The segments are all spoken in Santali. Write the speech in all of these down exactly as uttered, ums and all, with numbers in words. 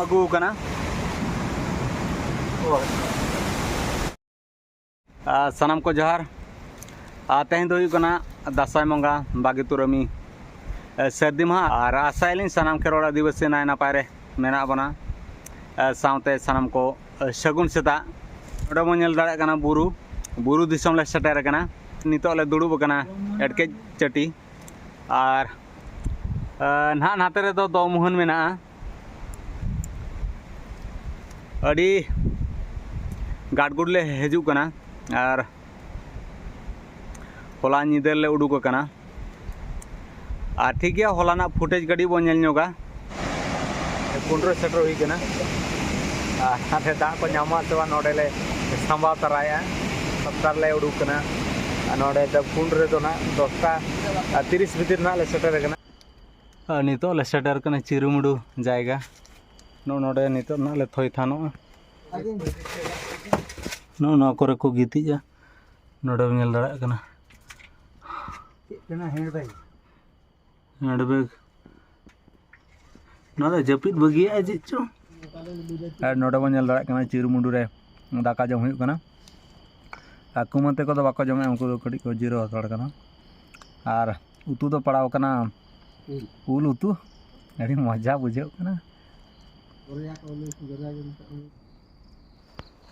ᱟᱹᱜᱩ ᱟᱠᱟᱱᱟ᱾ ᱟᱨ ᱥᱟᱱᱟᱢ ᱠᱚ ᱡᱚᱦᱟᱨ᱾ ᱟᱨ ᱛᱮᱦᱮᱧ ᱫᱚ ᱦᱩᱭᱩᱜ ᱠᱟᱱᱟ ᱫᱟᱸᱥᱟᱭ ᱵᱚᱸᱜᱟ ᱵᱟᱜᱮ ᱛᱩᱨᱩᱭ, ᱮ, ᱥᱟᱹᱨᱫᱤ ᱢᱟᱦᱟ᱾ ᱟᱨ ᱟᱥᱟᱭᱟᱞᱤᱧ ᱥᱟᱱᱟᱢ ᱠᱷᱮᱨᱣᱟᱲ ᱟᱹᱫᱤᱵᱟᱹᱥᱤ ᱱᱟᱭ ᱱᱟᱯᱟᱭ ᱨᱮ ᱢᱮᱱᱟᱜ ᱵᱚᱱᱟ᱾ ᱮ, ᱥᱟᱶᱛᱮ ᱥᱟᱱᱟᱢ ᱠᱚ, ᱮ, ᱥᱟᱹᱜᱩᱱ ᱥᱮᱛᱟᱜ᱾ ᱱᱚᱰᱮ ᱵᱚᱱ ᱧᱮᱞ ᱫᱟᱲᱮᱭᱟᱜ ᱠᱟᱱᱟ ᱵᱩᱨᱩ, ᱵᱩᱨᱩ ᱫᱤᱥᱚᱢ ᱞᱮ ᱥᱮᱴᱮᱨ ᱟᱠᱟᱱᱟ᱾ ᱱᱤᱛᱚᱜ ᱞᱮ ᱫᱩᱲᱩᱵ ᱟᱠᱟᱱᱟ ᱮᱴᱠᱮᱡ ᱪᱟᱹᱴᱤ᱾ ᱟᱨ, ᱮ, ᱱᱟᱦᱟᱜ ᱱᱟᱛᱮ ᱨᱮᱫᱚ ᱫᱚ ᱢᱩᱦᱟᱹᱱ ᱢᱮᱱᱟᱜᱼᱟ᱾ ᱟᱹᱰᱤ ᱜᱟᱰᱜᱩᱰ ᱞᱮ ᱦᱤᱡᱩᱜ ᱠᱟᱱᱟ ᱟᱨ ᱦᱚᱞᱟ ᱧᱤᱫᱟᱹ ᱞᱮ ᱩᱰᱩᱠ ᱟᱠᱟᱱᱟ᱾ ᱟᱨ ᱴᱷᱤᱠ ᱜᱮᱭᱟ, ᱦᱚᱞᱟᱱᱟᱜ footage ᱠᱟᱹᱴᱤᱡ ᱵᱚᱱ ᱧᱮᱞ ᱧᱚᱜᱟ᱾ ᱠᱩᱸᱰᱨᱟᱹ ᱥᱮᱴᱮᱨ ᱦᱩᱭ ᱠᱟᱱᱟ᱾ ᱟᱨ ᱦᱟᱸᱰᱮ ᱫᱟᱜ ᱠᱚ ᱧᱟᱢᱚᱜᱼᱟ ᱥᱮ ᱵᱟᱝ, ᱱᱚᱰᱮ ᱞᱮ ᱥᱟᱢᱵᱟᱣ ᱛᱟᱨᱟᱭᱟ᱾ ᱥᱚᱯᱛᱟ ᱨᱮᱞᱮ ᱩᱰᱩᱠ ᱠᱟᱱᱟ᱾ ᱟᱨ ᱱᱚᱰᱮ ᱫᱚ ᱠᱩᱸᱰ ᱨᱮᱫᱚ ᱱᱟᱜ ᱫᱚᱥᱴᱟ ᱟᱨ ᱛᱤᱨᱤᱥ ᱵᱷᱤᱛᱤᱨ ᱱᱟᱜ ᱞᱮ ᱥᱮᱴᱮᱨ ᱟᱠᱟᱱᱟ᱾ ᱟᱨ ᱱᱤᱛᱚᱜ ᱞᱮ ᱥᱮᱴᱮᱨ ᱠᱟᱱᱟ ᱪᱤᱨᱩᱢᱩᱰᱩ ᱡᱟᱭᱜᱟ᱾ ᱱᱚᱜᱼᱚ ᱱᱚᱰᱮ ᱱᱤᱛᱚᱜ ᱱᱟᱜ ᱞᱮ ᱛᱷᱚᱭ ᱛᱷᱟᱱᱚᱜᱼᱟ᱾ ᱱᱚᱜᱼᱚ ᱱᱚᱣᱟ ᱠᱚᱨᱮ ᱠᱚ ᱜᱤᱛᱤᱡᱼᱟ᱾ ᱱᱚᱰᱮᱢ ᱧᱮᱞ ᱫᱟᱲᱮᱭᱟᱜ ᱠᱟᱱᱟ᱾ ᱪᱮᱫ ᱠᱟᱱᱟ ᱦᱮᱸᱰ ᱵᱮᱜᱽ? Hand bag. ᱱᱚᱣᱟ ᱫᱚ ᱡᱟᱹᱯᱤᱫ ᱵᱟᱹᱜᱤᱭᱟᱜᱼᱟ ᱪᱮᱫ ᱪᱚ᱾ ᱟᱨ ᱱᱚᱰᱮ ᱵᱚᱱ ᱧᱮᱞ ᱫᱟᱲᱮᱭᱟᱜ ᱠᱟᱱᱟ ᱪᱤᱨᱩᱢᱩᱰᱩ ᱨᱮ ᱫᱟᱠᱟ ᱡᱚᱢ ᱦᱩᱭᱩᱜ ᱠᱟᱱᱟ᱾ ᱟᱨ ᱠᱩᱢᱟᱹᱝ ᱛᱟᱠᱚ ᱫᱚ ᱵᱟᱠᱚ ᱡᱚᱢᱮᱫᱼᱟ, ᱩᱱᱠᱩ ᱫᱚ ᱠᱟᱹᱴᱤᱡ ᱠᱚ ᱡᱤᱨᱟᱹᱣ ᱦᱟᱛᱟᱲ ᱠᱟᱱᱟ᱾ ᱟᱨ ᱩᱛᱩ ᱫᱚ ᱯᱟᱲᱟᱣ ᱠᱟᱱᱟ ᱩᱞ᱾ ᱩᱞ ᱩᱛᱩ, ᱟᱹᱰᱤ ᱢᱚᱡᱟ ᱵᱩᱡᱷᱟᱹᱜ ᱠᱟᱱᱟ᱾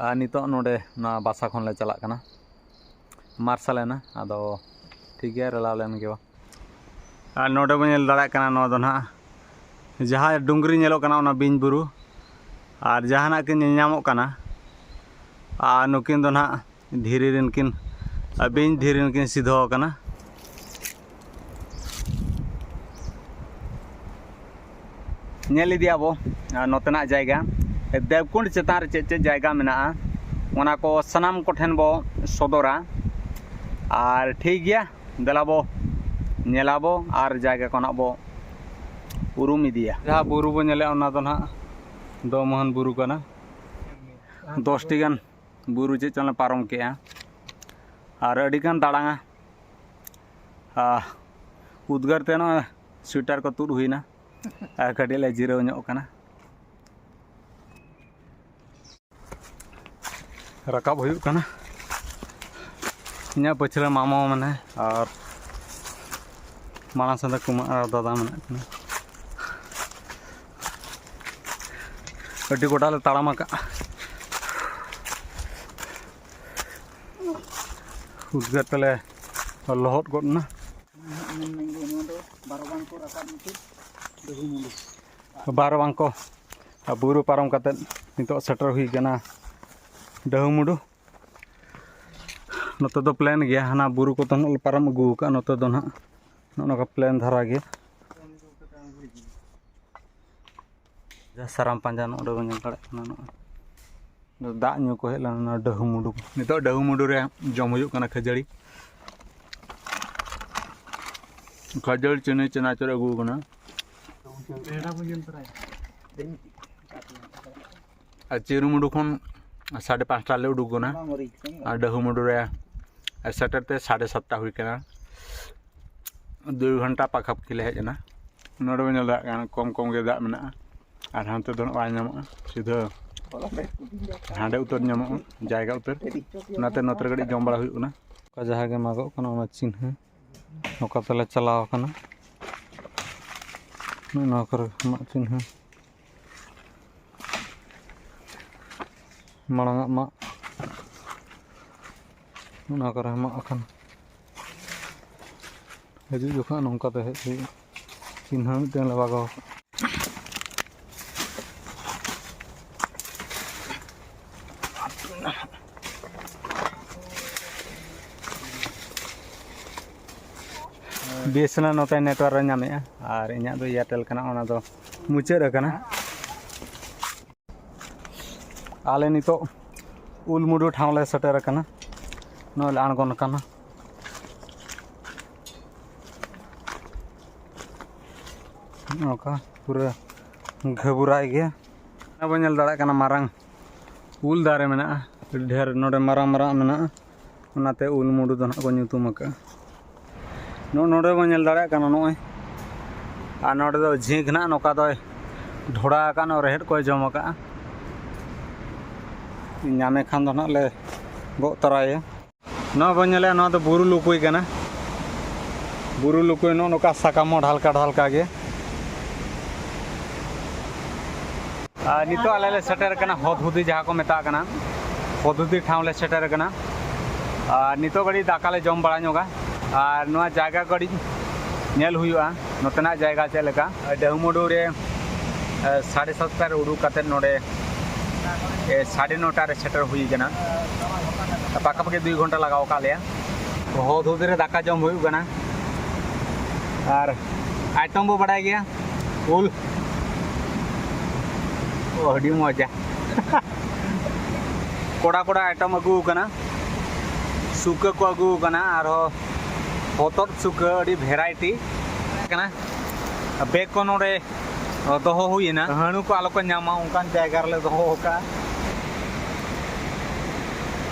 ᱟᱨ ᱱᱤᱛᱚᱜ ᱱᱚᱰᱮ ᱱᱚᱣᱟ ᱵᱟᱥᱟ ᱠᱷᱚᱱ ᱞᱮ ᱪᱟᱞᱟᱜ ᱠᱟᱱᱟ, ᱢᱟᱨᱥᱟᱞ ᱮᱱᱟ, ᱟᱫᱚ ᱴᱷᱤᱠ ᱜᱮᱭᱟ, ᱨᱮᱞᱟᱣ ᱞᱮᱱ ᱜᱮ᱾ ᱟᱨ ᱱᱚᱰᱮ ᱵᱚᱱ ᱧᱮᱞ ᱫᱟᱲᱮᱭᱟᱜ ᱠᱟᱱᱟ, ᱱᱚᱣᱟ ᱫᱚ ᱱᱟᱦᱟᱜ ᱡᱟᱦᱟᱸ ᱰᱩᱝᱨᱤ ᱧᱮᱞᱚᱜ ᱠᱟᱱᱟ, ᱚᱱᱟ ᱵᱤᱧ ᱵᱩᱨᱩ, ᱟᱨ ᱡᱟᱦᱟᱱᱟᱜ ᱜᱮ ᱧᱮᱞ ᱧᱟᱢᱚᱜ ᱠᱟᱱᱟ, ᱟᱨ ᱱᱩᱠᱤᱱ ᱫᱚ ᱱᱟᱦᱟᱜ ᱫᱷᱤᱨᱤ ᱨᱮᱱ ᱠᱤᱱ, ᱵᱤᱧ ᱫᱷᱤᱨᱤ ᱨᱮᱱ ᱠᱤᱱ ᱥᱤᱫᱷᱚ ᱟᱠᱟᱱᱟ᱾ ᱧᱮᱞ ᱤᱫᱤᱭᱟ ᱵᱚ, ᱟᱨ ᱱᱚᱛᱮᱱᱟᱜ ᱡᱟᱭᱜᱟ, ᱫᱮᱵᱽᱠᱩᱸᱰ ᱪᱮᱛᱟᱱ ᱨᱮ ᱪᱮᱫ ᱪᱮᱫ ᱡᱟᱭᱜᱟ ᱢᱮᱱᱟᱜᱼᱟ, ᱚᱱᱟ ᱠᱚ ᱥᱟᱱᱟᱢ ᱠᱚᱴᱷᱮᱱ ᱵᱚ ᱥᱚᱫᱚᱨᱟ᱾ ᱟᱨ ᱴᱷᱤᱠ ᱜᱮᱭᱟ, ᱫᱮᱞᱟ ᱵᱚ ᱧᱮᱞᱟ ᱵᱚ ᱟᱨ ᱡᱟᱭᱜᱟ ᱠᱚ ᱱᱟᱜ ᱵᱚ ᱩᱨᱩᱢ ᱤᱫᱤᱭᱟ᱾ ᱡᱟᱦᱟᱸ ᱵᱩᱨᱩ ᱵᱚ ᱧᱮᱞᱮᱫᱼᱟ, ᱚᱱᱟ ᱫᱚ ᱱᱟᱦᱟᱜ ᱫᱚᱢᱚᱦᱚᱱ ᱵᱩᱨᱩ ᱠᱟᱱᱟ᱾ ᱫᱚᱥᱴᱤ ᱜᱟᱱ ᱵᱩᱨᱩ ᱪᱮᱫ ᱪᱚᱝ ᱞᱮ ᱯᱟᱨᱚᱢ ᱠᱮᱜᱼᱟ᱾ ᱟᱨ ᱟᱹᱰᱤ ᱜᱟᱱ ᱫᱟᱲᱟᱝᱟ᱾ ᱟᱨ ᱩᱫᱽᱜᱟᱹᱨ ᱛᱮ ᱱᱚᱜᱼᱚᱭ ᱥᱩᱭᱮᱴᱟᱨ ᱠᱚ ᱛᱩᱫ ᱦᱩᱭᱱᱟ᱾ ᱟᱨ ᱠᱟᱹᱴᱤᱡ ᱞᱮ ᱡᱤᱨᱟᱹᱣ ᱧᱚᱜ ᱠᱟᱱᱟ᱾ ᱨᱟᱠᱟᱵ ᱦᱩᱭᱩᱜ ᱠᱟᱱᱟ᱾ ᱤᱧᱟᱹᱜ ᱯᱟᱹᱪᱷᱞᱟᱹ ᱢᱟᱢᱚ ᱢᱮᱱᱟᱭ ᱟᱨ ᱢᱟᱲᱟᱝ ᱥᱮᱫ ᱫᱚ ᱠᱩᱢᱟᱨ ᱟᱨ ᱫᱟᱫᱟ ᱢᱮᱱᱟᱜ ᱠᱤᱱᱟ᱾ ᱟᱹᱰᱤ ᱜᱚᱴᱟ ᱞᱮ ᱛᱟᱲᱟᱢ ᱟᱠᱟᱫᱼᱟ᱾ ᱩᱫᱽᱜᱟᱹᱨ ᱛᱮᱞᱮ ᱞᱚᱦᱚᱫ ᱜᱚᱫ ᱮᱱᱟ᱾ ᱱᱚᱣᱟ ᱫᱚ ᱵᱟᱨᱚ ᱵᱟᱝ ᱠᱚ ᱨᱟᱠᱟᱵ ᱢᱩᱪᱟᱹᱫ ᱰᱟᱹᱦᱩ ᱢᱩᱞᱩᱠ᱾ ᱵᱟᱨᱚ ᱵᱟᱝ ᱠᱚ ᱵᱩᱨᱩ ᱯᱟᱨᱚᱢ ᱠᱟᱛᱮᱫ ᱱᱤᱛᱚᱜ ᱥᱮᱴᱮᱨ ᱦᱩᱭ ᱠᱟᱱᱟ ᱰᱟᱹᱦᱩ ᱢᱩᱰᱩ᱾ ᱱᱚᱛᱮ ᱫᱚ ᱯᱞᱮᱱ ᱜᱮᱭᱟ, ᱦᱟᱱᱟ ᱵᱩᱨᱩ ᱠᱚ ᱛᱟᱦᱮᱱ ᱞᱮ ᱯᱟᱨᱚᱢ ᱟᱹᱜᱩ ᱟᱠᱟᱫᱼᱟ᱾ ᱱᱚᱛᱮ ᱫᱚ ᱱᱟᱦᱟᱜ ᱱᱚᱜᱼᱚ ᱱᱚᱝᱠᱟ ᱯᱞᱮᱱ ᱫᱷᱟᱨᱟ ᱜᱮᱭᱟ᱾ ᱡᱟᱦᱟᱸ ᱥᱟᱨᱟᱢ ᱯᱟᱸᱡᱟ ᱱᱚᱰᱮ ᱵᱚᱱ ᱧᱮᱞ ᱫᱟᱲᱮᱭᱟᱜ ᱠᱟᱱᱟ, ᱱᱚᱜᱼᱚᱭ ᱫᱟᱜ ᱧᱩ ᱠᱚ ᱦᱮᱡ ᱞᱮᱱᱟ ᱱᱚᱣᱟ ᱰᱟᱹᱦᱩ ᱢᱩᱰᱩ᱾ ᱱᱤᱛᱚᱜ ᱰᱟᱹᱦᱩ ᱢᱩᱰᱩ ᱨᱮ ᱡᱚᱢ ᱦᱩᱭᱩᱜ ᱠᱟᱱᱟ ᱠᱷᱟᱹᱡᱟᱹᱲᱤ᱾ ᱠᱷᱟᱹᱡᱟᱹᱲᱤ ᱪᱤᱱᱤ ᱪᱮᱱᱟᱪᱩᱨ ᱟᱹᱜᱩ ᱟᱠᱟᱱᱟ᱾ ᱟᱨ ᱪᱤᱨᱩᱢᱩᱰᱩ ᱠᱷᱚᱱ ᱥᱟᱲᱮ ᱯᱟᱸᱪᱴᱟ ᱞᱮ ᱩᱰᱩᱠ ᱮᱱᱟ᱾ ᱟᱨ ᱰᱟᱹᱦᱩᱢᱩᱰᱩ ᱨᱮ ᱥᱮᱴᱮᱨ ᱛᱮ ᱥᱟᱲᱮ ᱥᱟᱛᱴᱟ ᱦᱩᱭ ᱠᱟᱱᱟ᱾ ᱫᱩᱭ ᱜᱷᱚᱱᱴᱟ ᱯᱟᱠᱷᱟᱯᱟᱠᱷᱤ ᱞᱮ ᱦᱮᱡ ᱮᱱᱟ᱾ ᱱᱚᱰᱮ ᱵᱚᱱ ᱧᱮᱞ ᱫᱟᱲᱮᱭᱟᱜ ᱠᱟᱱᱟ, ᱠᱚᱢ ᱠᱚᱢ ᱜᱮ ᱫᱟᱜ ᱢᱮᱱᱟᱜᱼᱟ᱾ ᱟᱨ ᱦᱟᱱᱛᱮ ᱫᱚ ᱵᱟᱭ ᱧᱟᱢᱚᱜᱼᱟ, ᱥᱤᱫᱷᱟᱹ ᱦᱟᱸᱰᱮ ᱩᱛᱟᱹᱨ ᱧᱟᱢᱚᱜᱼᱟ, ᱡᱟᱭᱜᱟ ᱩᱛᱟᱹᱨ᱾ ᱚᱱᱟᱛᱮ ᱱᱚᱛᱮ ᱨᱮ ᱠᱟᱹᱴᱤᱡ ᱡᱚᱢ ᱵᱟᱲᱟ ᱦᱩᱭᱩᱜ ᱠᱟᱱᱟ᱾ ᱚᱠᱟ ᱡᱟᱦᱟᱸ ᱜᱮ ᱢᱟᱜᱚᱜ ᱠᱟᱱᱟ, ᱚᱱᱟ ᱪᱤᱱᱦᱟᱹ᱾ ᱚᱠᱟ ᱛᱮᱞᱮ ᱪᱟᱞᱟᱣ ᱟᱠᱟᱱᱟ, ᱱᱚᱜᱼᱚ ᱱᱚᱣᱟ ᱠᱚᱨᱮ ᱢᱟᱜ ᱪᱤᱱᱦᱟᱹ᱾ ᱢᱟᱲᱟᱝ ᱟᱜ ᱢᱟᱜ ᱚᱱᱟ ᱠᱚᱨᱮ ᱢᱟᱜ ᱟᱠᱟᱱ᱾ ᱦᱤᱡᱩᱜ ᱡᱚᱠᱷᱚᱱ ᱱᱚᱝᱠᱟ ᱛᱮ ᱦᱮᱡ ᱦᱩᱭᱩᱜᱼᱟ᱾ ᱪᱤᱱᱦᱟᱹ ᱢᱤᱫᱴᱮᱱ ᱞᱮ ᱵᱟᱜᱟᱣ ᱠᱟᱜᱼᱟ᱾ BSNL ᱱᱚᱛᱮ network ᱮ ᱧᱟᱢᱮᱜᱼᱟ, ᱟᱨ ᱤᱧᱟᱹᱜ ᱫᱚ Airtel ᱠᱟᱱᱟ, ᱚᱱᱟ ᱫᱚ ᱢᱩᱪᱟᱹᱫ ᱟᱠᱟᱱᱟ᱾ ᱟᱞᱮ ᱱᱤᱛᱚᱜ ᱩᱞ ᱢᱩᱰᱩ ᱴᱷᱟᱶ ᱞᱮ ᱥᱮᱴᱮᱨ ᱟᱠᱟᱱᱟ᱾ ᱱᱚᱜᱼᱚᱭ ᱞᱮ ᱟᱬᱜᱚᱱ ᱠᱟᱱᱟ᱾ ᱱᱚᱝᱠᱟ ᱯᱩᱨᱟᱹ ᱜᱷᱟᱹᱵᱩᱨᱟᱭ ᱜᱮ᱾ ᱚᱱᱟ ᱵᱚᱱ ᱧᱮᱞ ᱫᱟᱲᱮᱭᱟᱜ ᱠᱟᱱᱟ, ᱢᱟᱨᱟᱝ ᱩᱞ ᱫᱟᱨᱮ ᱢᱮᱱᱟᱜᱼᱟ, ᱟᱹᱰᱤ ᱰᱷᱮᱨ ᱱᱚᱰᱮ ᱢᱟᱨᱟᱝ ᱢᱟᱨᱟᱝ ᱢᱮᱱᱟᱜᱼᱟ᱾ ᱚᱱᱟᱛᱮ ᱩᱞ ᱢᱩᱰᱩ ᱫᱚ ᱱᱟᱦᱟᱜ ᱠᱚ ᱧᱩᱛᱩᱢ ᱟᱠᱟᱫᱼᱟ᱾ ᱱᱚᱜᱼᱚ ᱱᱚᱰᱮ ᱵᱚᱱ ᱧᱮᱞ ᱫᱟᱲᱮᱭᱟᱜ ᱠᱟᱱᱟ, ᱱᱚᱜᱼᱚᱭ ᱟᱨ ᱱᱚᱰᱮ ᱫᱚ ᱡᱷᱤᱸᱠ ᱱᱟᱜ ᱱᱚᱝᱠᱟ ᱫᱚᱭ ᱰᱷᱚᱲᱟ ᱟᱠᱟᱫ, ᱱᱚᱣᱟ ᱨᱮᱦᱮᱫ ᱠᱚᱭ ᱡᱚᱢ ᱟᱠᱟᱫᱼᱟ᱾ ᱧᱟᱢᱮ ᱠᱷᱟᱱ ᱫᱚ ᱱᱟᱜ ᱞᱮ ᱜᱚᱜ ᱛᱚᱨᱟᱭᱟ᱾ ᱱᱚᱣᱟ ᱵᱚᱱ ᱧᱮᱞᱮᱜᱼᱟ, ᱱᱚᱣᱟ ᱫᱚ ᱵᱩᱨᱩ ᱞᱩᱠᱩᱭ ᱠᱟᱱᱟ᱾ ᱵᱩᱨᱩ ᱞᱩᱠᱩᱭ ᱱᱚᱜᱼᱚ ᱱᱚᱝᱠᱟ ᱥᱟᱠᱟᱢ ᱦᱚᱸ ᱰᱷᱟᱞᱠᱟ ᱰᱷᱟᱞᱠᱟ ᱜᱮ᱾ ᱟᱨ ᱱᱤᱛᱚᱜ ᱟᱞᱮ ᱞᱮ ᱥᱮᱴᱮᱨ ᱟᱠᱟᱱᱟ ᱦᱚᱫᱦᱩᱫᱤ, ᱡᱟᱦᱟᱸ ᱠᱚ ᱢᱮᱛᱟᱜ ᱠᱟᱱᱟ ᱦᱚᱫᱦᱩᱫᱤ ᱴᱷᱟᱶ ᱞᱮ ᱥᱮᱴᱮᱨ ᱟᱠᱟᱱᱟ᱾ ᱟᱨ ᱱᱤᱛᱚᱜ ᱠᱟᱹᱴᱤᱡ ᱫᱟᱠᱟ ᱞᱮ ᱡᱚᱢ ᱵᱟᱲᱟ ᱧᱚᱜᱟ, ᱟᱨ ᱱᱚᱣᱟ ᱡᱟᱭᱜᱟ ᱠᱟᱹᱴᱤᱡ ᱧᱮᱞ ᱦᱩᱭᱩᱜᱼᱟ, ᱱᱚᱛᱮᱱᱟᱜ ᱡᱟᱭᱜᱟ ᱪᱮᱫ ᱞᱮᱠᱟ᱾ ᱰᱟᱹᱦᱩᱢᱩᱰᱩ ᱨᱮ, ᱮ, ᱥᱟᱲᱮ ᱥᱟᱛᱴᱟ ᱨᱮ ᱩᱰᱩᱠ ᱠᱟᱛᱮᱫ ᱱᱚᱰᱮ, ᱮ, ᱥᱟᱲᱮ ᱱᱚᱴᱟ ᱨᱮ ᱥᱮᱴᱮᱨ ᱦᱩᱭ ᱟᱠᱟᱱᱟ᱾ ᱯᱟᱠᱟᱯᱟᱠᱤ ᱫᱩᱭ ᱜᱷᱚᱱᱴᱟ ᱞᱟᱜᱟᱣ ᱟᱠᱟᱫ ᱞᱮᱭᱟ᱾ ᱦᱚᱫᱦᱩᱫᱤ ᱨᱮ ᱫᱟᱠᱟ ᱡᱚᱢ ᱦᱩᱭᱩᱜ ᱠᱟᱱᱟ᱾ ᱟᱨ item ᱵᱚ ᱵᱟᱲᱟᱭ ᱜᱮᱭᱟ, ᱩᱞ᱾ ᱚ, ᱟᱹᱰᱤ ᱢᱚᱡᱟ᱾ ᱠᱚᱲᱟ ᱠᱚᱲᱟ item ᱟᱹᱜᱩ ᱟᱠᱟᱱᱟ, ᱥᱩᱠᱟᱹ ᱠᱚ ᱟᱹᱜᱩ ᱟᱠᱟᱱᱟ, ᱟᱨᱦᱚᱸ ᱦᱚᱛᱚᱫ ᱥᱩᱠᱟᱹ, ᱟᱹᱰᱤ variety ᱠᱟᱱᱟ᱾ ᱵᱮᱜᱽ ᱠᱚ ᱱᱚᱰᱮ ᱫᱚᱦᱚ ᱦᱩᱭᱮᱱᱟ, ᱦᱟᱹᱬᱩ ᱠᱚ ᱟᱞᱚ ᱠᱚ ᱧᱟᱢ ᱢᱟ, ᱚᱱᱠᱟᱱ ᱡᱟᱭᱜᱟ ᱨᱮᱞᱮ ᱫᱚᱦᱚ ᱟᱠᱟᱫᱼᱟ᱾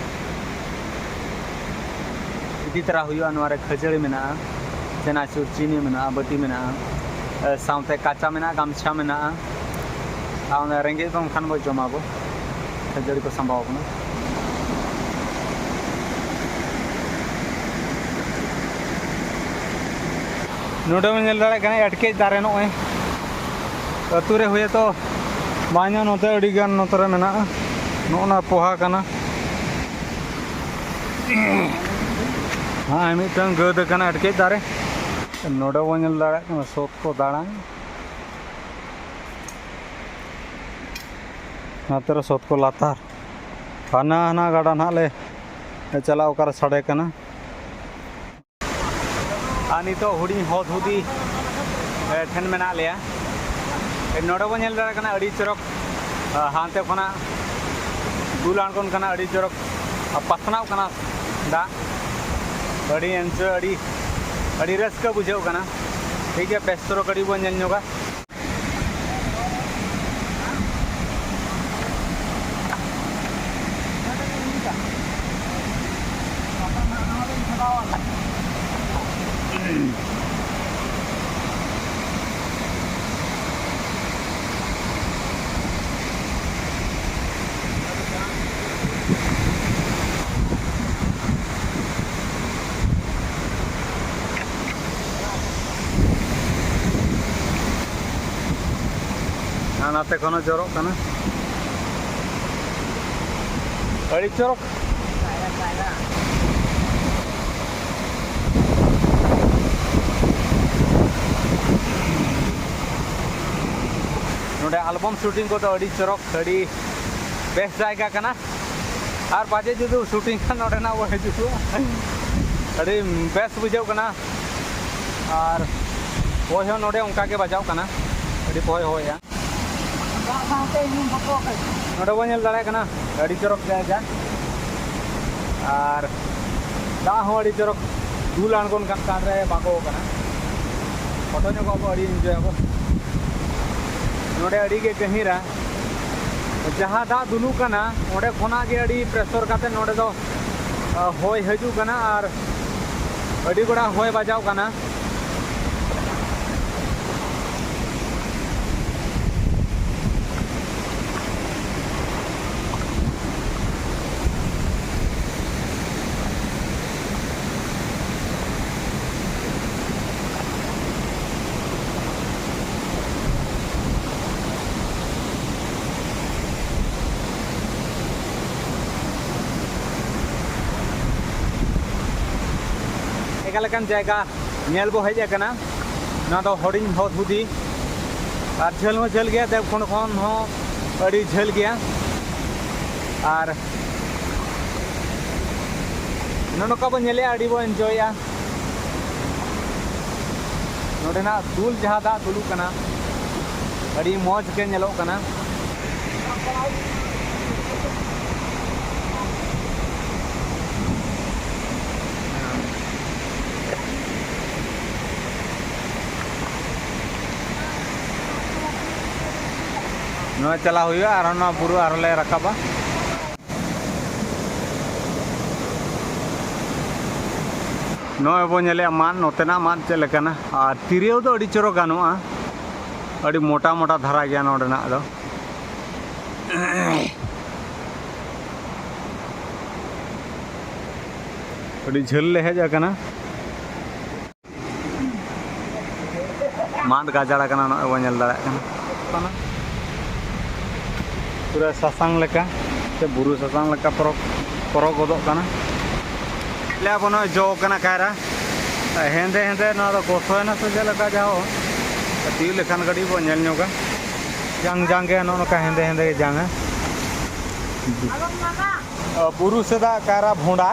ᱤᱫᱤ ᱛᱚᱨᱟ ᱦᱩᱭᱩᱜᱼᱟ᱾ ᱱᱚᱣᱟ ᱨᱮ ᱠᱷᱟᱹᱡᱟᱹᱲᱤ ᱢᱮᱱᱟᱜᱼᱟ, ᱪᱮᱱᱟᱪᱩᱨ, ᱪᱤᱱᱤ ᱢᱮᱱᱟᱜᱼᱟ, ᱵᱟᱹᱴᱤ ᱢᱮᱱᱟᱜᱼᱟ, ᱮ, ᱥᱟᱶᱛᱮ ᱠᱟᱪᱟ ᱢᱮᱱᱟᱜᱼᱟ, ᱜᱟᱢᱪᱷᱟ ᱢᱮᱱᱟᱜᱼᱟ᱾ ᱟᱨ ᱚᱱᱟ ᱨᱮᱸᱜᱮᱡ ᱵᱚᱱ ᱠᱷᱟᱱ ᱵᱚ ᱡᱚᱢᱟ ᱵᱚ᱾ ᱠᱷᱟᱹᱡᱟᱹᱲᱤ ᱠᱚ ᱥᱟᱢᱵᱟᱣ ᱟᱠᱟᱱᱟ᱾ ᱱᱚᱰᱮ ᱵᱚᱱ ᱧᱮᱞ ᱫᱟᱲᱮᱭᱟᱜ ᱠᱟᱱᱟ ᱮᱴᱠᱮᱡ ᱫᱟᱨᱮ, ᱱᱚᱜᱼᱚᱭ ᱟᱹᱛᱩ ᱨᱮ ᱦᱩᱭ ᱛᱚ ᱵᱟᱝ ᱧᱚᱜ, ᱱᱚᱛᱮ ᱟᱹᱰᱤ ᱜᱟᱱ ᱱᱚᱛᱮ ᱨᱮ ᱢᱮᱱᱟᱜᱼᱟ᱾ ᱱᱚᱜᱼᱚ ᱱᱟ ᱯᱚᱦᱟ ᱠᱟᱱᱟ᱾ ᱦᱮᱸ, ᱢᱤᱫᱴᱟᱝ ᱜᱟᱹᱫ ᱟᱠᱟᱱᱟ ᱮᱴᱠᱮᱡ ᱫᱟᱨᱮ᱾ ᱱᱚᱰᱮ ᱵᱚᱱ ᱧᱮᱞ ᱫᱟᱲᱮᱭᱟᱜ ᱠᱟᱱᱟ ᱥᱚᱛ ᱠᱚ ᱫᱟᱬᱟᱱ᱾ ᱱᱚᱛᱮ ᱨᱮ ᱥᱚᱛ ᱠᱚ ᱞᱟᱛᱟᱨ᱾ ᱦᱟᱱᱟ ᱦᱟᱱᱟ ᱜᱟᱰᱟ ᱱᱟᱦᱟᱜ ᱞᱮ ᱪᱟᱞᱟᱣ, ᱚᱠᱟᱨᱮ ᱥᱟᱰᱮ ᱠᱟᱱᱟ᱾ ᱟᱨ ᱱᱤᱛᱚᱜ ᱦᱩᱰᱤᱧ ᱦᱚᱫ ᱦᱩᱫᱤ, ᱮ, ᱴᱷᱮᱱ ᱢᱮᱱᱟᱜ ᱞᱮᱭᱟ᱾ ᱮ, ᱱᱚᱰᱮ ᱵᱚᱱ ᱧᱮᱞ ᱫᱟᱲᱮᱭᱟᱜ ᱠᱟᱱᱟ ᱟᱹᱰᱤ ᱪᱚᱨᱚᱠ, ᱟ, ᱦᱟᱱᱛᱮ ᱠᱷᱚᱱᱟᱜ ᱫᱩᱞ ᱟᱬᱜᱚᱱ ᱠᱟᱱᱟ, ᱟᱹᱰᱤ ᱪᱚᱨᱚᱠ, ᱟ, ᱯᱟᱥᱱᱟᱣ ᱠᱟᱱᱟ ᱫᱟᱜ᱾ ᱟᱹᱰᱤ enjoy, ᱟᱹᱰᱤ, ᱟᱹᱰᱤ ᱨᱟᱹᱥᱠᱟᱹ ᱵᱩᱡᱷᱟᱹᱜ ᱠᱟᱱᱟ᱾ ᱴᱷᱤᱠ ᱜᱮᱭᱟ, ᱵᱮᱥ ᱪᱚᱨᱚᱠ ᱠᱟᱹᱴᱤᱡ ᱵᱚᱱ ᱧᱮᱞ ᱧᱚᱜᱟ᱾ ᱱᱟᱛᱮ ᱠᱷᱚᱱ ᱦᱚᱸ ᱡᱚᱨᱚᱜ ᱠᱟᱱᱟ᱾ ᱟᱹᱰᱤ ᱪᱚᱨᱚᱠ᱾ ᱱᱚᱰᱮ album shooting ᱠᱚᱫᱚ ᱟᱹᱰᱤ ᱪᱚᱨᱚᱠ, ᱟᱹᱰᱤ ᱵᱮᱥ ᱡᱟᱭᱜᱟ ᱠᱟᱱᱟ᱾ ᱟᱨ ᱵᱟᱡᱮ ᱡᱩᱫᱤ shooting ᱠᱷᱟᱱ ᱱᱚᱰᱮᱱᱟᱜ ᱵᱚᱱ ᱦᱤᱡᱩᱜᱼᱟ᱾ ᱟᱹᱰᱤ ᱵᱮᱥ ᱵᱩᱡᱷᱟᱹᱜ ᱠᱟᱱᱟ᱾ ᱟᱨ ᱦᱚᱭ ᱦᱚᱸ ᱱᱚᱰᱮ ᱚᱱᱠᱟ ᱜᱮ ᱵᱟᱡᱟᱣ ᱠᱟᱱᱟ, ᱟᱹᱰᱤ ᱯᱚᱦᱚᱭ ᱦᱚᱭᱮᱜᱼᱟ᱾ ᱫᱟᱜ ᱥᱟᱶᱛᱮ ᱧᱩ ᱵᱚᱛᱚᱨ ᱠᱟᱱᱟ᱾ ᱱᱚᱰᱮ ᱵᱚᱱ ᱧᱮᱞ ᱫᱟᱲᱮᱭᱟᱜ ᱠᱟᱱᱟ, ᱟᱹᱰᱤ ᱪᱚᱨᱚᱠ ᱡᱟᱭᱜᱟ᱾ ᱟᱨ ᱫᱟᱜ ᱦᱚᱸ ᱟᱹᱰᱤ ᱪᱚᱨᱚᱠ ᱫᱩᱞ ᱟᱬᱜᱚᱱ ᱠᱟᱱ ᱠᱟᱱ ᱨᱮ ᱵᱟᱜᱚ ᱠᱟᱱᱟ᱾ ᱯᱷᱳᱴᱳ ᱧᱚᱜᱚᱜ ᱟᱵᱚ, ᱟᱹᱰᱤ enjoy ᱟᱵᱚ᱾ ᱱᱚᱰᱮ ᱟᱹᱰᱤ ᱜᱮ ᱜᱟᱹᱦᱤᱨᱟ᱾ ᱡᱟᱦᱟᱸ ᱫᱟᱜ ᱫᱩᱞᱩᱜ ᱠᱟᱱᱟ, ᱚᱸᱰᱮ ᱠᱷᱚᱱᱟᱜ ᱜᱮ ᱟᱹᱰᱤ pressure ᱠᱟᱛᱮ ᱱᱚᱰᱮ ᱫᱚ, ᱟ, ᱦᱚᱭ ᱦᱤᱡᱩᱜ ᱠᱟᱱᱟ ᱟᱨ ᱟᱹᱰᱤ ᱜᱚᱴᱟᱝ ᱦᱚᱭ ᱵᱟᱡᱟᱣ ᱠᱟᱱᱟ᱾ ᱮᱠᱟ ᱞᱮᱠᱟᱱ ᱡᱟᱭᱜᱟ ᱧᱮᱞ ᱵᱚ ᱦᱮᱡ ᱟᱠᱟᱱᱟ᱾ ᱱᱚᱣᱟ ᱫᱚ ᱦᱩᱰᱤᱧ ᱦᱚᱫ ᱦᱩᱫᱤ, ᱟᱨ ᱡᱷᱟᱹᱞ ᱦᱚᱸ ᱡᱷᱟᱹᱞ ᱜᱮᱭᱟ, ᱫᱮᱣᱠᱷᱚᱸᱰ ᱠᱷᱚᱱ ᱦᱚᱸ ᱟᱹᱰᱤ ᱡᱷᱟᱹᱞ ᱜᱮᱭᱟ᱾ ᱟᱨ ᱱᱚᱜᱼᱚ ᱱᱚᱝᱠᱟ ᱵᱚ ᱧᱮᱞᱮᱜᱼᱟ, ᱟᱹᱰᱤ ᱵᱚ enjoyᱟ᱾ ᱱᱚᱰᱮᱱᱟᱜ ᱫᱩᱞ, ᱡᱟᱦᱟᱸ ᱫᱟᱜ ᱫᱩᱞᱩᱜ ᱠᱟᱱᱟ, ᱟᱹᱰᱤ ᱢᱚᱡᱽ ᱜᱮ ᱧᱮᱞᱚᱜ ᱠᱟᱱᱟ᱾ ᱱᱚᱣᱟ ᱪᱟᱞᱟᱣ ᱦᱩᱭᱩᱜᱼᱟ, ᱟᱨᱦᱚᱸ ᱱᱚᱣᱟ ᱵᱩᱨᱩ ᱟᱨᱦᱚᱸ ᱞᱮ ᱨᱟᱠᱟᱵᱟ᱾ ᱱᱚᱜᱼᱚᱭ ᱵᱚ ᱧᱮᱞᱮᱜᱼᱟ ᱢᱟᱫ, ᱱᱚᱛᱮᱱᱟᱜ ᱢᱟᱫ ᱪᱮᱫ ᱞᱮᱠᱟᱱᱟ, ᱟᱨ ᱛᱤᱨᱭᱳ ᱫᱚ ᱟᱹᱰᱤ ᱪᱚᱨᱚᱠ ᱜᱟᱱᱚᱜᱼᱟ, ᱟᱹᱰᱤ ᱢᱚᱴᱟ ᱢᱚᱴᱟ ᱫᱷᱟᱨᱟ ᱜᱮᱭᱟ ᱱᱚᱰᱮᱱᱟᱜ ᱫᱚ᱾ ᱟᱹᱰᱤ ᱡᱷᱟᱹᱞ ᱞᱮ ᱦᱮᱡ ᱟᱠᱟᱱᱟ᱾ ᱢᱟᱫ ᱜᱟᱡᱟᱲ ᱟᱠᱟᱱᱟ, ᱱᱚᱜᱼᱚᱭ ᱵᱚᱱ ᱧᱮᱞ ᱫᱟᱲᱮᱭᱟᱜ ᱠᱟᱱᱟ᱾ ᱯᱩᱨᱟᱹ ᱥᱟᱥᱟᱝ ᱞᱮᱠᱟ, ᱥᱮ ᱵᱩᱨᱩ ᱥᱟᱥᱟᱝ ᱞᱮᱠᱟ ᱯᱚᱨᱚ-, ᱯᱚᱨᱚ ᱜᱚᱫᱚᱜ ᱠᱟᱱᱟ᱾ ᱞᱟᱹᱭᱟ ᱵᱚᱱ ᱱᱚᱜᱼᱚᱭ ᱡᱚ ᱠᱟᱱᱟ ᱠᱟᱭᱨᱟ᱾ ᱦᱮᱸᱫᱮ ᱦᱮᱸᱫᱮ ᱱᱚᱣᱟ ᱫᱚ ᱜᱚᱥᱚᱭᱮᱱᱟ ᱥᱮ ᱪᱮᱫ ᱞᱮᱠᱟ ᱡᱟᱦᱳ, ᱛᱤᱭᱳᱜ ᱞᱮᱠᱷᱟᱱ ᱠᱟᱹᱴᱤᱡ ᱵᱚᱱ ᱧᱮᱞ ᱧᱚᱜᱟ᱾ ᱡᱟᱝ ᱡᱟᱝ ᱜᱮ ᱱᱚᱜᱼᱚ ᱱᱚᱝᱠᱟ ᱦᱮᱸᱫᱮ ᱦᱮᱸᱫᱮ ᱜᱮ ᱡᱟᱝᱟ᱾ ᱵᱩᱨᱩ ᱥᱮᱫᱟᱜ ᱠᱟᱭᱨᱟ ᱵᱷᱚᱸᱰᱟ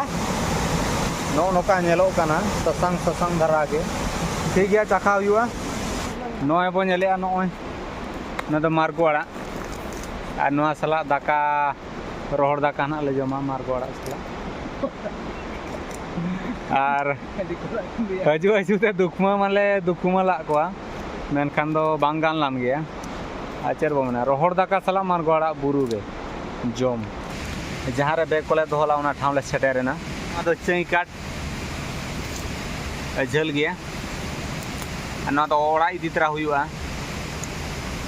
ᱱᱚᱜᱼᱚ ᱱᱚᱝᱠᱟ ᱧᱮᱞᱚᱜ ᱠᱟᱱᱟ, ᱥᱟᱥᱟᱝ ᱥᱟᱥᱟᱝ ᱫᱷᱟᱨᱟ ᱜᱮ᱾ ᱴᱷᱤᱠ ᱜᱮᱭᱟ, ᱪᱟᱠᱷᱟ ᱦᱩᱭᱩᱜᱼᱟ᱾ ᱱᱚᱜᱼᱚᱭ ᱵᱚᱱ ᱧᱮᱞᱮᱜᱼᱟ, ᱱᱚᱜᱼᱚᱭ ᱱᱚᱣᱟ ᱫᱚ ᱢᱟᱨᱜᱚ ᱟᱲᱟᱜ, ᱟᱨ ᱱᱚᱣᱟ ᱥᱟᱞᱟᱜ ᱫᱟᱠᱟ, ᱨᱚᱦᱚᱲ ᱫᱟᱠᱟ ᱱᱟᱜ ᱞᱮ ᱡᱚᱢᱟ ᱢᱟᱨᱜᱚ ᱟᱲᱟᱜ ᱥᱟᱞᱟᱜ᱾ ᱟᱨ ᱦᱤᱡᱩᱜ ᱦᱤᱡᱩᱜ ᱛᱮ ᱫᱩᱠᱷᱢᱟᱹ ᱢᱟᱞᱮ ᱫᱩᱠᱷᱢᱟᱹ ᱞᱟᱜ ᱠᱚᱣᱟ, ᱢᱮᱱᱠᱷᱟᱱ ᱫᱚ ᱵᱟᱝ ᱜᱟᱱ ᱞᱟᱱ ᱜᱮᱭᱟ᱾ ᱟᱨ ᱪᱮᱫ ᱵᱚ ᱢᱮᱱᱟ, ᱨᱚᱦᱚᱲ ᱫᱟᱠᱟ ᱥᱟᱞᱟᱜ ᱢᱟᱨᱜᱚ ᱟᱲᱟᱜ ᱵᱩᱨᱩ ᱨᱮ ᱡᱚᱢ᱾ ᱡᱟᱦᱟᱸ ᱨᱮ ᱵᱮᱜᱽ ᱠᱚᱞᱮ ᱫᱚᱦᱚ ᱞᱟ, ᱚᱱᱟ ᱴᱷᱟᱶ ᱞᱮ ᱥᱮᱴᱮᱨᱮᱱᱟ᱾ ᱱᱚᱣᱟ ᱫᱚ ᱪᱟᱹᱭ ᱠᱟᱴ, ᱡᱷᱟᱹᱞ ᱜᱮᱭᱟ᱾ ᱟᱨ ᱱᱚᱣᱟ ᱫᱚ ᱚᱲᱟᱜ ᱤᱫᱤ ᱛᱚᱨᱟ ᱦᱩᱭᱩᱜᱼᱟ᱾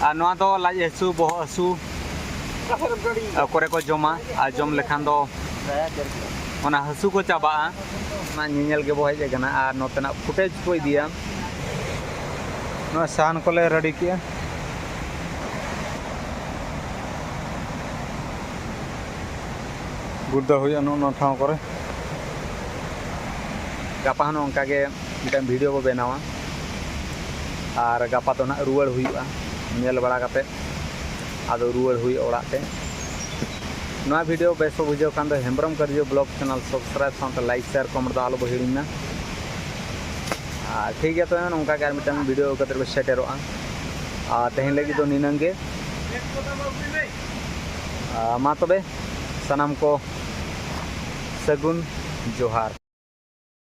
ᱟᱨ ᱱᱚᱣᱟ ᱫᱚ ᱞᱟᱡ ᱦᱟᱹᱥᱩ, ᱵᱚᱦᱚᱜ ᱦᱟᱹᱥᱩ, ᱠᱚᱨᱮ ᱠᱚ ᱡᱚᱢᱟ᱾ ᱟᱨ ᱡᱚᱢ ᱞᱮᱠᱷᱟᱱ ᱫᱚ ᱚᱱᱟ ᱦᱟᱹᱥᱩ ᱠᱚ ᱪᱟᱵᱟᱜᱼᱟ᱾ ᱚᱱᱟ ᱧᱮᱧᱮᱞ ᱜᱮᱵᱚ ᱦᱮᱡ ᱟᱠᱟᱱᱟ ᱟᱨ ᱱᱚᱛᱮᱱᱟᱜ footage ᱠᱚ ᱤᱫᱤᱭᱟ᱾ ᱱᱚᱣᱟ ᱥᱟᱦᱟᱱ ᱠᱚᱞᱮ ready ᱠᱮᱜᱼᱟ᱾ ᱜᱩᱲᱫᱟᱹ ᱦᱩᱭᱩᱜᱼᱟ ᱱᱚᱜᱼᱚ ᱱᱚᱣᱟ ᱴᱷᱟᱶ ᱠᱚᱨᱮ᱾ ᱜᱟᱯᱟ ᱦᱚᱸ ᱱᱚᱝᱠᱟ ᱜᱮ ᱢᱤᱫᱴᱟᱝ video ᱵᱚ ᱵᱮᱱᱟᱣᱟ᱾ ᱟᱨ ᱜᱟᱯᱟ ᱫᱚ ᱱᱟᱦᱟᱜ ᱨᱩᱣᱟᱹᱲ ᱦᱩᱭᱩᱜᱼᱟ, ᱧᱮᱞ ᱵᱟᱲᱟ ᱠᱟᱛᱮ ᱟᱫᱚ ᱨᱩᱣᱟᱹᱲ ᱦᱩᱭᱩᱜᱼᱟ ᱚᱲᱟᱜ ᱛᱮ᱾ ᱱᱚᱣᱟ video ᱵᱮᱥ ᱵᱚ ᱵᱩᱡᱷᱟᱹᱣ ᱠᱷᱟᱱ ᱫᱚ ᱦᱮᱢᱵᱨᱚᱢ ᱠᱟᱹᱨᱡᱚ vlog channel subscribe ᱥᱟᱶᱛᱮ like, share, comment ᱫᱚ ᱟᱞᱚ ᱵᱚ ᱦᱤᱲᱤᱧ ᱢᱟ᱾ ᱟᱨ ᱴᱷᱤᱠ ᱜᱮᱭᱟ, ᱛᱚᱵᱮ ᱱᱚᱝᱠᱟ ᱜᱮ ᱟᱨ ᱢᱤᱫᱴᱟᱝ video ᱟᱹᱜᱩ ᱠᱟᱛᱮ ᱵᱚ ᱥᱮᱴᱮᱨᱚᱜᱼᱟ᱾ ᱟᱨ ᱛᱮᱦᱮᱧ ᱞᱟᱹᱜᱤᱫ ᱫᱚ ᱱᱤᱱᱟᱹᱝ ᱜᱮ᱾ ᱟᱨ ᱢᱟ ᱛᱚᱵᱮ ᱥᱟᱱᱟᱢ ᱠᱚ ᱥᱟᱹᱜᱩᱱ ᱡᱚᱦᱟᱨ᱾